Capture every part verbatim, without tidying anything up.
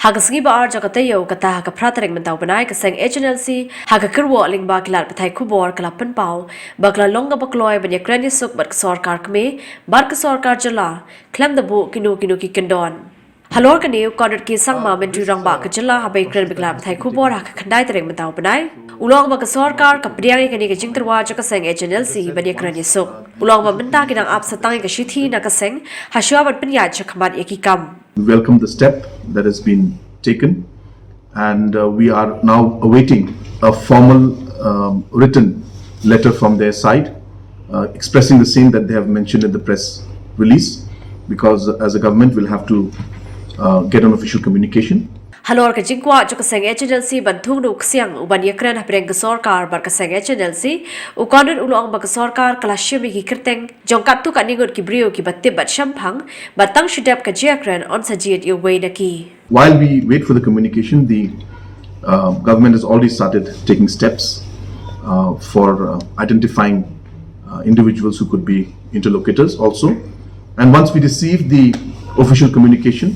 Ha ka sngi ba ar jong ka taïew, kata ha ka phra tarik mynta u bnai, ka seng H N L C ha ka kyrwoh lyngba ki lad pathai khubor ka la pynpaw ba ka la long kaba kloi ban ïakren ïasuk bad ka sorkar kmie bad ka sorkar jylla khlem da buh kino kino ki kyndon. Halor kane, u Conrad K Sangma, Myntri Rangbah ka jylla, haba ïakren bad ki lad pathai khubor ha ka khyndai tarik mynta u bnai, u la ong ba ka sorkar ka pdiang ïa kane ka jingtyrwa jong ka seng H N L C ban ïakren ïasuk. U la ong ba mynta ki dang ap sa tang ïa ka shithi na ka seng hashwa ban pynïaid shakhmat ïa ki kam. We welcome the step that has been taken, and uh, we are now awaiting a formal um, written letter from their side uh, expressing the same that they have mentioned in the press release, because uh, as a government we'll have to uh, get an official communication. Halor ka jingkwah jong ka seng H N L C ban thung da u ksiang u ban ïakren hapdeng ka sorkar bad ka seng H N L C, u Conrad u la ong ba ka sorkar ka la shim ïa ki kyrteng jong katto katne ngut ki briew kiba tip bad shemphang, bad tang shu dep ka jingïakren yn sa jied ïa uwei na ki. While we wait for the communication, the uh, government has already started taking steps uh, for uh, identifying uh, individuals who could be interlocutors also. And once we receive the official communication,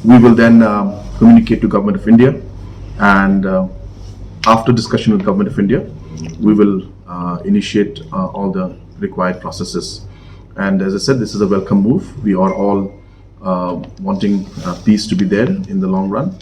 we will then um, communicate to Government of India, and uh, after discussion with Government of India, we will uh, initiate uh, all the required processes. And as I said, this is a welcome move. We are all uh, wanting uh, peace to be there in the long run,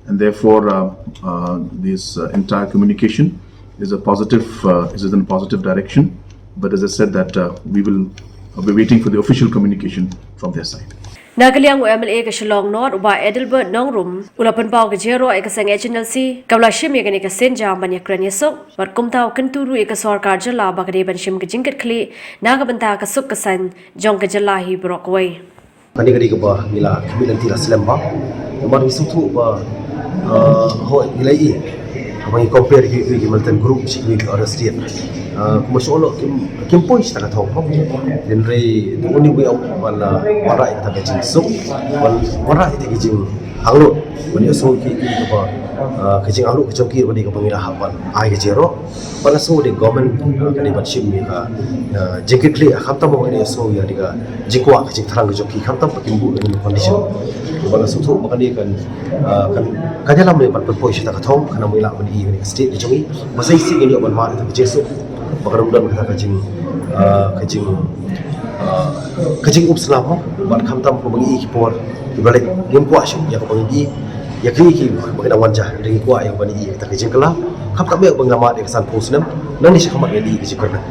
and therefore uh, uh, this uh, entire communication is a positive, uh, is in a positive direction. But as I said, that uh, we will uh, be waiting for the official communication from their side. Na ka liang u M L A ka Shillong North, u Bah Adelbert Nongrum, u la pynpaw ka jingïaroh ïa ka seng H N L C kaba la shim ïa kane ka sienjam ban ïakren ïasuk, bad kumta u kyntu ruh ïa ka sorkar jylla ba ka dei ban shim ka jingkitkhlieh na ka bynta ka suk ka saiñ jong ka jylla hi baroh kawei. Kane ka dei kaba ngi la khmih lynti la slem bha. Namar ngi sngewthuh ba, ah, hooid, ngi la ïohi haba ngi compare ki, ki, ki Mountain Group shi ki, ki other state. Ah, kumba shu ong, kim, kim poi shi ta ka thong. Hynrei the only way out ban, ah, wanrah ïa kata ka jingsuk, ban wanrah ïa kata ka jingangnud, ban ïohsngew ki, ki kaba, ah, ka jingangnud ka jong ki, kaba dei kaba ngi la hap ban ai ka jingïaroh. Ba nga sngew dei government, ah, ka dei ban shim ïa ka, ah, jingkitkhlieh, ah, khamtam ba nga dei sngew ïa ka jingkwah, ka jingthrang ka jong ki, khamtam ba kim buh ïa kane ka condition. Ba nga sngewthuh ba kane kan, ah, kan, kan ïalam ïa ban pynpoi shi ta ka thong, khnang ba ngi lah ban ïohi ïa kane ka state ka jong ngi. Ba sa shisien ngin ïoh ban mad ïa ka jingsuk. Ba kan ym don kata ka jing, ah, ka jing, ah, ka jingum slap, bad khamtam ba ngi ïohi ki por kiba la leit, ngim kwah shuh ïa kaba ngi ïohi ïa ki, kiba ki dang wan jah, hynrei ngi kwah ïa kaba ngi ïohi ïa kata ka jingkylla. Khamtam ïa ba ngi la mad ïa ka sanphew snem, nangne shakhmat ngin ïohi ka jingkyrmen.